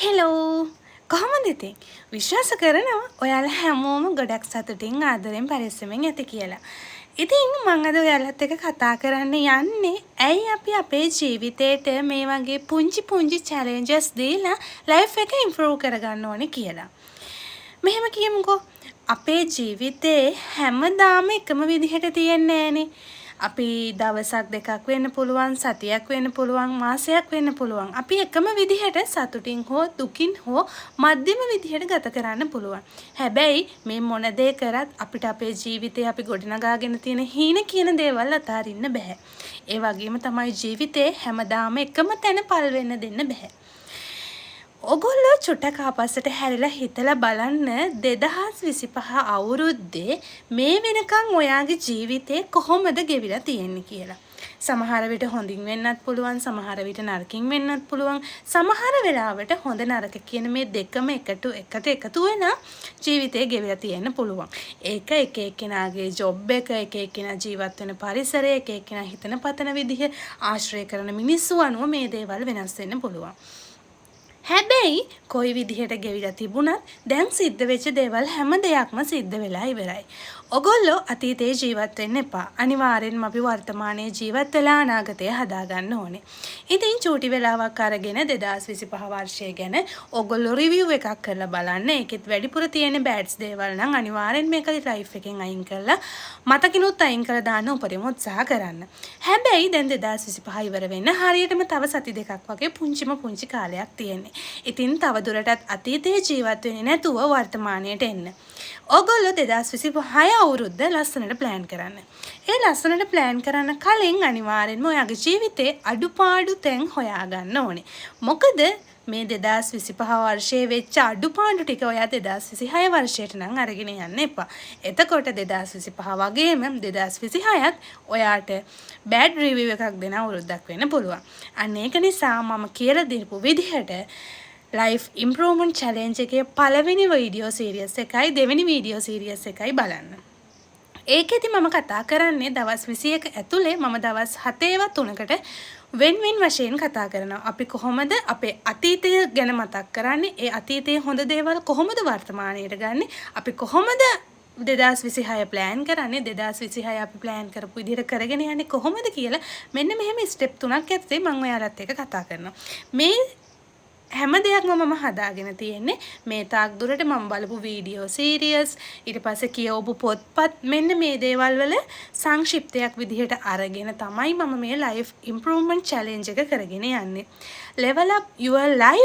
Hello, කොහොමද ඉතින්? විශ්වාස කරනවා ඔයාලා හැමෝම ගොඩක් සතුටින්, ආදරෙන්, පරිස්සමෙන් ඇති කියලා. ඉතින් මං අද ඔයාලත් එක්ක කතා කරන්න යන්නේ ඇයි අපි අපේ ජීවිතේට මේ වගේ පුංචි පුංචි චැලෙන්ජස් දීලා ලයිෆ් එක ඉම්ප්‍රූව් කරගන්න ඕනේ කියලා. මෙහෙම කියමුකෝ, අපේ ජීවිතේ හැමදාම එකම විදිහට තියෙන්නේ නෑනේ. අපි දවසක් දෙකක් වෙන්න පුළුවන්, සතියක් වෙන්න පුළුවන්, මාසයක් වෙන්න පුළුවන්. අපි එකම විදිහට සතුටින් හෝ දුකින් හෝ මධ්‍යම විදිහට ගත කරන්න පුළුවන්. හැබැයි මේ මොන දේ කරත් අපිට අපේ ජීවිතේ අපි ගොඩනගාගෙන තියෙන හීන කියන දේවල් අතාරින්න බැහැ. ඒ වගේම තමයි ජීවිතේ හැමදාම එකම තැන පල් වෙන්න දෙන්න බැහැ. ඔගොල්ලෝ චුට්ටක් ආපස්සට හැරිලා හිතලා බලන්න, 2025 අවුරුද්දේ මේ වෙනකන් ඔයාගේ ජීවිතේ කොහොමද ගෙවිලා තියෙන්නේ කියලා. සමහර විට හොඳින් වෙන්නත් පුළුවන්, සමහර විට නරකින් වෙන්නත් පුළුවන්. සමහර වෙලාවට හොඳ නරක කියන මේ දෙකම එකට එකතු වෙලා ජීවිතේ ගෙවිලා තියෙන්න පුළුවන්. ඒක එක එක්කෙනාගේ ජොබ් එක, එක එක්කෙනා ජීවත් වෙන පරිසරය, එක එක්කෙනා හිතන පතන විදිහ, ආශ්‍රය කරන මිනිස්සු අනුව මේ දේවල් වෙනස් වෙන්න පුළුවන්. හැබැයි කොයි විදිහට ගෙවිලා තිබුණත් දැන් සිද්ධ වෙච්ච දේවල් හැම දෙයක්ම සිද්ධ වෙලා ඉවරයි. ඔගොල්ලෝ අතීතයේ ජීවත් වෙන්න එපා. අනිවාර්යෙන්ම අපි වර්තමානයේ ජීවත් වෙලා අනාගතය හදාගන්න ඕනේ. ඉතින් චූටි වෙලාවක් අරගෙන 2025 වර්ෂය ගැන ඔගොල්ලෝ රිවිව් එකක් කරලා බලන්න. ඒකෙත් වැඩිපුර තියෙන බෑඩ්ස් දේවල් නම් අනිවාර්යෙන් මේක ලයිෆ් එකෙන් අයින් කරලා, මතකිනුත් අයින් කරලා දාන්න උපරිම උත්සාහ කරන්න. හැබැයි දැන් 2025 ඉවර වෙන්න හරියටම තව සති 2ක් වගේ පුංචිම පුංචි කාලයක් තියෙන්නේ. ඉතින් තව දුරටත් අතීතයේ ජීවත් වෙන්නේ නැතුව වර්තමානයට එන්න. ඔගොල්ලෝ 2026 අවුරුද්ද ලස්සනට ප්ලෑන් කරන්න. ඒ ලස්සනට ප්ලෑන් කරන්න කලින් අනිවාර්යෙන්ම ඔයාගේ ජීවිතේ අඩුපාඩු තැන් හොයාගන්න ඕනේ. මොකද මේ 2025 වර්ෂයේ වෙච්ච අඩුපාඩු ටික ඔයා 2026 වර්ෂයට නම් අරගෙන යන්න එපා. එතකොට 2025 වගේම 2026ත් ඔයාට බෑඩ් රිවිව් එකක් දෙන අවුරුද්දක් වෙන්න පුළුවන්. අන්න ඒක නිසා මම කියලා දීපු විදිහට ලයිෆ් ඉම්ප්‍රූව්මන්ට් චැලෙන්ජ් එකේ පළවෙනි වීඩියෝ සීරීස් එකයි දෙවෙනි වීඩියෝ සීරීස් එකයි බලන්න. ඒකෙදි මම කතා කරන්නේ දවස් 21 ඇතුලේ මම දවස් 7 ඒවා තුනකට වෙන් වෙන් වශයෙන් කතා කරනවා. අපි කොහොමද අපේ අතීතය ගැන මතක් කරන්නේ? ඒ අතීතයේ හොඳ දේවල් කොහොමද වර්තමානයට ගන්නෙ? අපි කොහොමද 2026 ප්ලෑන් කරන්නේ? 2026 අපි ප්ලෑන් කරපු විදිහට කරගෙන යන්නේ කොහොමද කියලා මෙන්න මෙහෙම ස්ටෙප් තුනක් යටතේ මම ඔයාලත් එක්ක කතා කරනවා. මේ හැම දෙයක්ම මම හදාගෙන තියෙන්නේ මේ තාක් දුරට මම බලපු වීඩියෝ සීරීස්, ඊට පස්සේ කියවපු පොත්පත්, මෙන්න මේ දේවල් වල සංක්ෂිප්තයක් විදිහට අරගෙන තමයි මම මේ ලයිෆ් ඉම්ප්‍රූව්මන්ට් චැලෙන්ජ් එක කරගෙන යන්නේ. Level up your life.